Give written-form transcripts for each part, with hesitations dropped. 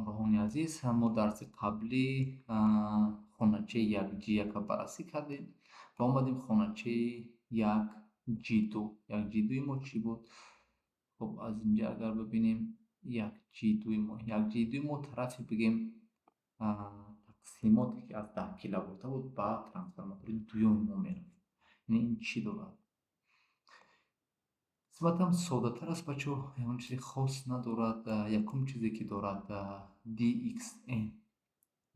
Ҳамроҳони азиз, мо дарси қаблӣ хоначаи 1G1 баррасӣ кардем ва омадем хоначаи 1G2. 1G2 мо чӣ буд? Хуб, аз инҷа агар бибинем 1G2 мо, 1G2 мо тарафи бигем тақсимоте ки аз 10 киловолта буд ба трансформатори дуюми мо мерафт. Яъне ин чӣ дорад? Қисматам соддатар аст, бачаҳо, ягон чизи хос надорад. Якум чизе ки дорад DXN.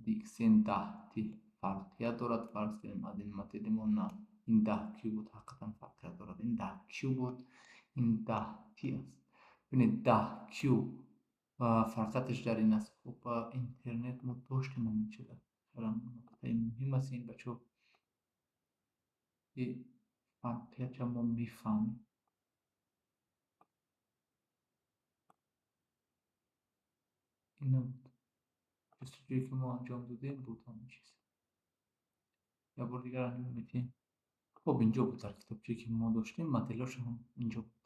DXN 10 T фарқият дорад. Фарз кунем аз ин модели мо на, ин 10 Q буд, ҳақиқатан фарқият дорад. Ин 10 Q буд, ин 10 T аст. Бинед, 10 Q фарқияташ дар ин аст. Хуб, интернет мо доштем ҳамин чиза. Хеле нуқтаи муҳим аст ин, бачаҳо. Фарқиятша мо мефаҳмем. Ин набуд. Ҷустуҷӯе ки мо анҷом додем буд ҳамин чиз. Як бор дигар анҷом медиҳем. Хуб, инҷо буд дар китобчае ки мо доштем, моделҳош ҳам инҷо буд.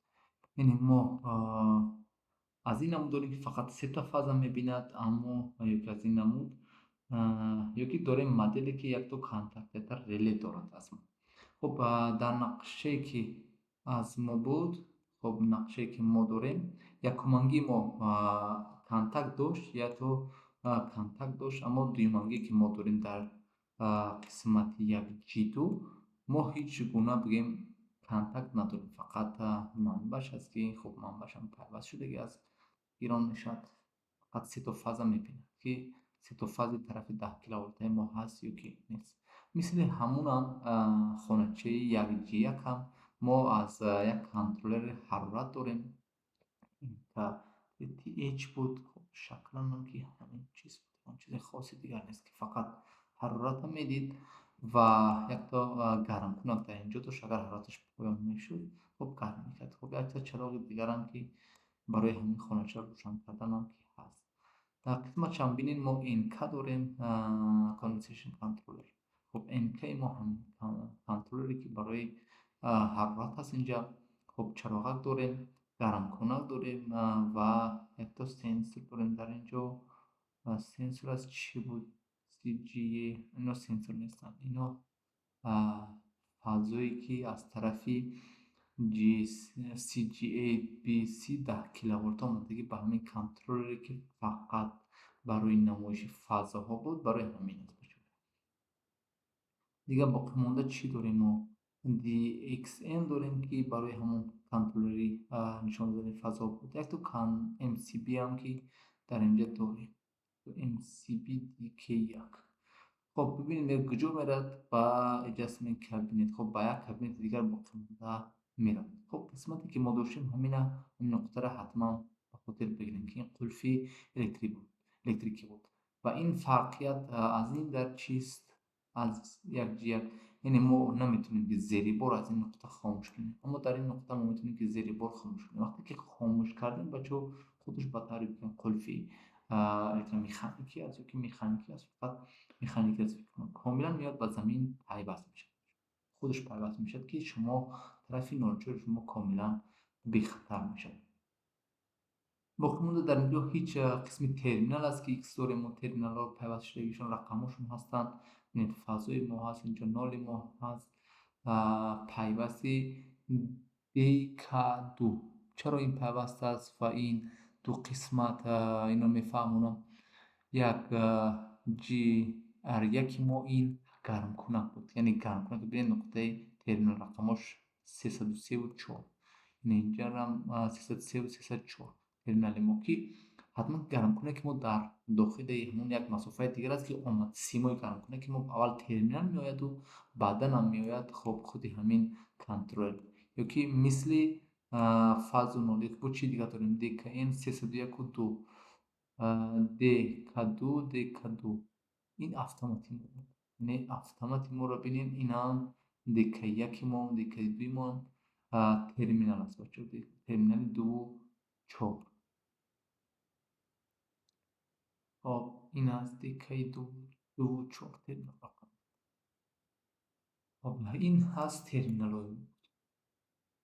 Яъне мо аз ин намуд дорем, ки фақат сета фаза мебинад, аммо ёки аз ин намуд, ёки дорем моделе, ки якто контактиятар реле дорад аз мо. Хуб, дар нақшае ки аз мо буд, хуб, нақшае ки мо дорем, якумангии мо контакт дошт, якто контакт дошт, аммо дуюмангие ки мо дорем дар қисмати 1G2 мо ҳеҷ гуна бигем контакт надорем, фақат манбаъш аст, ки хуб, манбаъшам пайваст шудагӣ аст, гирон мешавад, фақат сето фаза мебинад, ки сето фази тарафи 10 киловолтаи мо ҳаст ё ки нест. Мисли ҳамунам хоначаи 1G1 ҳам мо аз як контроллери ҳарорат дорем. TH буд, хуб, шакланам ки ҳамин чиз буд, он чизи хоси дигар нест, ки фақат ҳароратро медид ва якто гармкунак дар инҷо дошт, агар ҳарораташ поён мешуд, хуб, гарм мекард. Хуб, якта чароғи дигарам ки барои ҳамин хоначаро рӯшан карданам ки ҳаст. Дар қисматшам бинед, мо NK дорем, condensation controller. Хуб, NK мо ҳамин контроллере ки барои ҳарорат ҳаст инҷа. Хуб, чароғак дорем, гармкунак дорем ва якто сенсор дорем дар инҷо. Сенсор аз чӣ буд? CGE, ино сенсор нестанд. Ино фазое ки аз тарафи CGA BC 10 киловолта омадагӣ ба ҳамин контроллере, ки фақат барои намоиши фазоҳо буд, барои ҳамин аст. Дигар боқимонда чӣ дорем мо? DXN дорем, ки барои ҳамон контроллери нишон додани фазо буд. Якто MCB ҳам ки дар инҷа дорем. MCB DK1. Хуб, бибинед, куҷо мерад? Ба adjustment кабинет. Хуб, ба як кабинети дигар боқимонда меравад. Хуб, қисмате ки мо доштем ҳамина, ҳамин нуқтаро ҳатман ба хотир бигирем, ки ин қулфи электрикӣ буд. Ва ин фарқият аз ин дар чист? Аз 1G1. Яъне мо наметавонем, ки зери бор аз ин нуқта хомӯш кунем. Аммо дар ин нуқта мо метавонем, ки зери бор хомӯш кунем. Вақте ки хомӯш кардем, бачаҳо, худаш ба таври бигем қулфи электромеханикӣ аст ё ки механикӣ аст, фақат механикӣ аст, фикр кунам. Комилан меояд, ба замин пайваст мешавад. Худаш пайваст мешавад, ки шумо тарафи 04 шумо комилан бехатар мешавад. Боқимонда дар инҷо ҳеҷ қисми терминал аст, ки X дорем мо, терминалҳо пайваст шудагишон рақамҳошон ҳастанд. Бинед, фазои мо ҳаст, инҷо ноли мо ҳаст, пайвасти DK2. Чаро ин пайваст аст ва ин ду қисмат, инро мефаҳмонам. Як GR1 мо ин гармкунак буд. Яъне гармкунак, бинед, нуқтаи терминал рақамҳош 303 4. Яъне инҷарам 303 304 терминали мо, ки ҳатман гармкунаки мо дар дохили ҳамон як масофаи дигар аст, ки омад симои гармкунаки мо аввал терминал меояду баъдан ҳам меояд, хуб, худи ҳамин контроллер. Ё ки мисли фазу нол як бо чӣ дигар дорем? DKN 301 2, DK2, DK2. Ин автомати мо буд. Яъне автомати моро бинед, инам DK1 мо, DK2 мо терминал аст, бачаҳо, терминали 2 4. Хоб, ин аст DK2 2 4 терминал рақам. Хоб, ин ҳаст терминалҳои мо.